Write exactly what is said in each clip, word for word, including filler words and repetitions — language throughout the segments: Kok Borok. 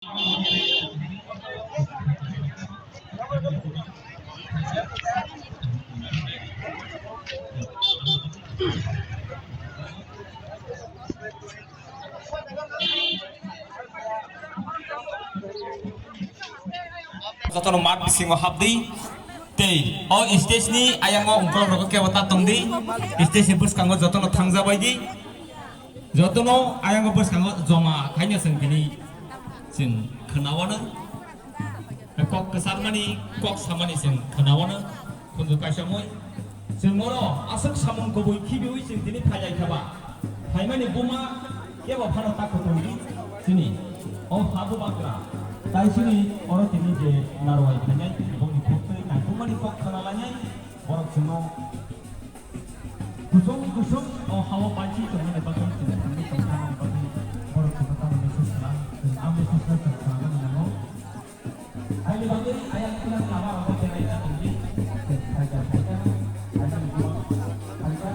Jotono mat bisingo habdi tei o stage ni ayango ungkolog rogo kebo ta tongdi, stage ni bwskango jotono thangjabaidi, jotono ayango bwskango joma khaina chwng tini chwng khwnawano. Kok kwcharmani, kok samani chwng khwnawano, khunju kaisamwi. Chwng oro aswk samung kubui khibiui chwng tini phailai khaba. Phaimani buma kebo phano ta kutung di chini. O ha bubagra. Tai chini oro tini je narwai phainai, bongni khuktwi naitukmani kok khwnalainai, borok chwngno kusung kusung o hao pachi tongmani bagwi chwng thangwi tongthangmani bagwi borok chwngno tamo message khlai, chwng a message no chwng khwnamani nango. Aini bagwi ayang philak lama rok belai ta tongdi. Phaikha, phaikha, ayang philak, phaikha.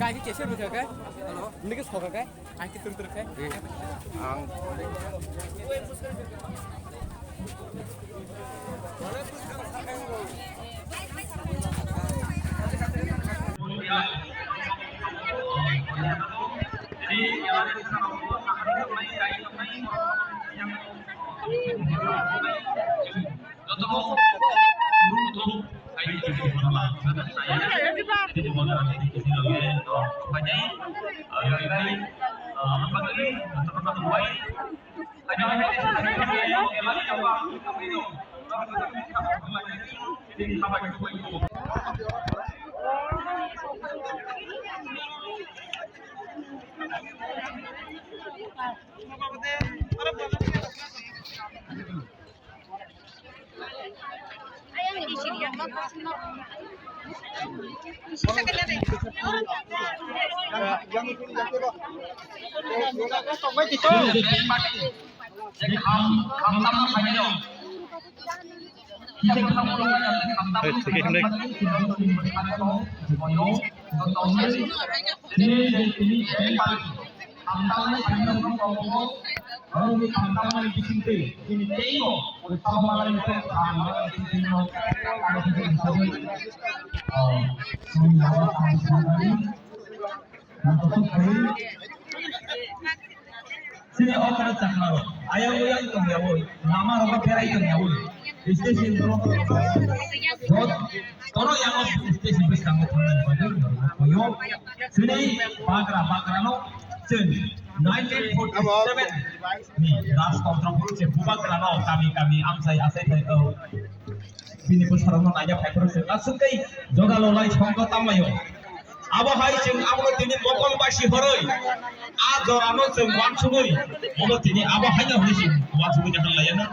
Kaiki kesir bwkha khe? Hello. Nini khe sokha khe? Kaiki tur tur khe? Ang. Hamjaknai khairokno kok bo, borokni hamjakmani bisingtwi chini teibo tabukmani kok hamjakmani bisingtwino, ah, chini yago ang sanani, naithotok khlaiwi. Chini o kheno chakma rok ayang oyang tongyawi, lama rogo berai tongyawi, station rok, dot, toro yango station bwskango thangnani bagwi norokno koyo. Chini bagra bagrano chwng nineteen forty-seven ni rajtontro phuru se bubagrano kami kami amchai achai phai, o, bini bwsarokno naina phai phuru se aswk tei jogalo lai songkha tanglaio. Abo hai chwng abono tini mokol basi horoi a jorano chwng uansugui obo tini abo haino hwnwi chwng uansugui nahar laiya na.